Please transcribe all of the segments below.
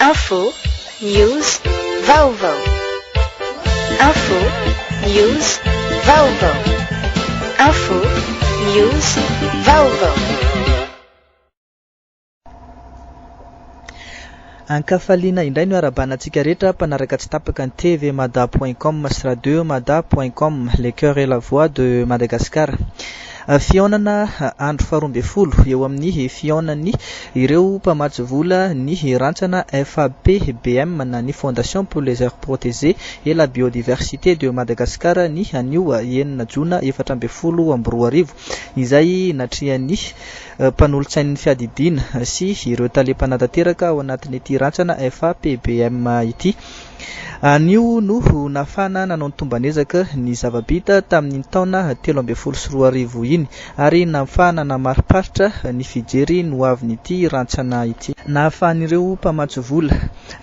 Info, News, Vaovao. Info, News, Vaovao. Info, News, Vaovao. Ankafaliana indray no iarahabana antsika rehetra mpanaraka tsy tapaka ny tvmada point com sy radio mada point com, le cœur et la voix de Madagascar. Fihaonana andro faharoa ambin'ny folo eo amin'ny fihaonan'ny ireo mpamatsy vola ny rantsana FAPBM na ny Fondation pour les aires protégées et la biodiversité de Madagascar ny anio enina jona 2014 izay natrehan'ny mpanolotsain'ny fiadidiana sy ireo tale mpanatanteraka ao anatin'ity rantsana FAPBM ity. Anio no nafana nanao ny tomban'ezaka ny zava-bita tamin'iny taona 2013 iny ary nahafahana namariparitra ny fijery ny hoavin'ity rantsana ity. Nahafahan'ireo mpamatsy vola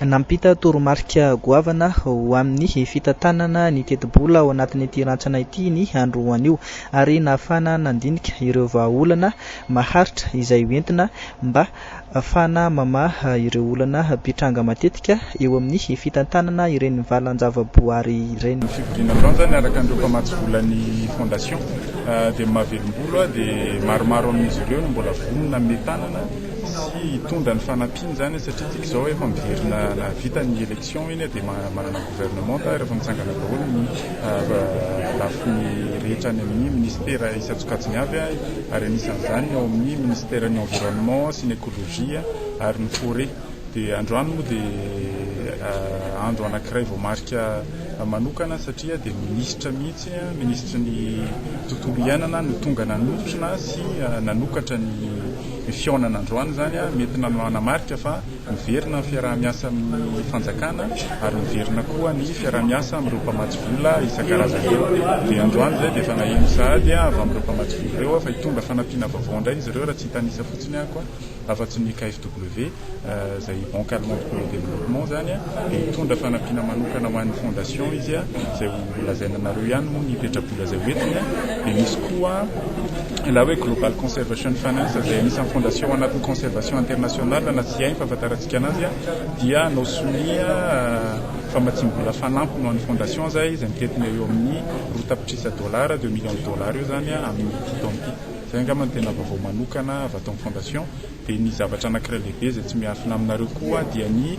nampita toromarika goavana ho amin'ny fitantanana ny tetibola ao anatin'ity rantsana ity ny andro anio ary nahafahana nandinika ireo vahaolana maharitra izay hoentina mba Ahafahana mamaha ireo olana mpitranga matetika eo amin'ny fitantanana ireny valan-javaboary ireny. Ny fivoriana androany izany araka an'ireo mpamatsy vola ny fondation dia ny mahavelom-bolo dia maromaro amin'izy ireo no mbola vonona hanome tanana sy hitondra ny fanampiany izany satria tsika izao efa miverina nahavita ny élection iny dia manana gouvernement ary efa mitsangana daholo ny lafiny rehetra any amin'ny ministera isan-tsokajiny avy ary anisan'izany ny ao amin'ny ministeran'ny environnement sy ny écologie ary ny forêt. Dia androany moa dia andro anankiray voamarika manokana satria dia minisitra mihitsy, minisitry ny tontolo iainana no tonga nanotrona sy nanokatra ny fihaonana androany izany, mety nanamarika fa Miverina ny fiaraha-miasa amin'ny fanjakana ary miverina koa ny fiaraha-miasa amin'ireo mpamatsy vola isan-karazany ireo. Dia androany izay dia efa naheno sahady avy amin'ireo mpamatsy vola ireo fa hitondra fanampiana vaovao indray izy ireo raha tsy hitanisa fotsiny aho afa-tsy ny KfW izay Banque Allemande pour le Développement izany dia hitondra fanampiana manokana ho an'ny fondation izy izay ho lazaina anareo ihany moa ny petrabola izay hoentiny. Dia misy koa ilay hoe Global Conservation Finance izay anisan'ny fondation ao anatin'ny conservation internationale na CI ny fahafantarantsika anazy dia hanao sonia famatsiam-bola fanampiny ho an'ny fondation izay izay mitentina eo amin'ny roa tapitrisa dollars, deux millions de dollars eo izany amin'ity taona ity. Izay angamba no tena vaovao manokana avy ato amin'ny fondation. Dia ny zavatra anankiray lehibe izay tsy miafina aminareo koa dia ny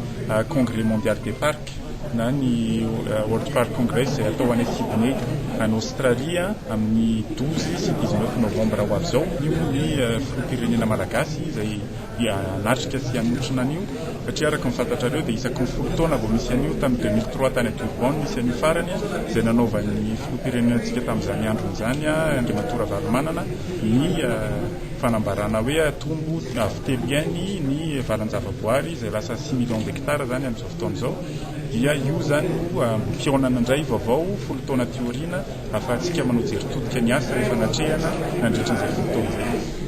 congrès mondial des parcs na ny World Park Congress izay hatao any Sydney any Australie amin'ny 12 sy 19 novambra ho avy izao. Io ny filoham-pirenena malagasy izay hanatrika sy hanotrona an'io satria araka ny fantatrareo dia isaky ny folo taona vao misy an'io, tamin'ny 2003 tany Durban no nisy an'io farany izay nanaovan'ny filoham-pirenenantsika tamin'izany androny izany Andriamatoa Ravalomanana ny fanambarana hoe atombo avo telo ihany ny valan-javaboary izay lasa six millions d'hectares izany amin'izao fotoana izao dia io izany no fihaonana indray vaovao folo taona aty aoriana ahafahantsika manao jery todika ny asa efa natrehana nandritra an'izay folo taona izay.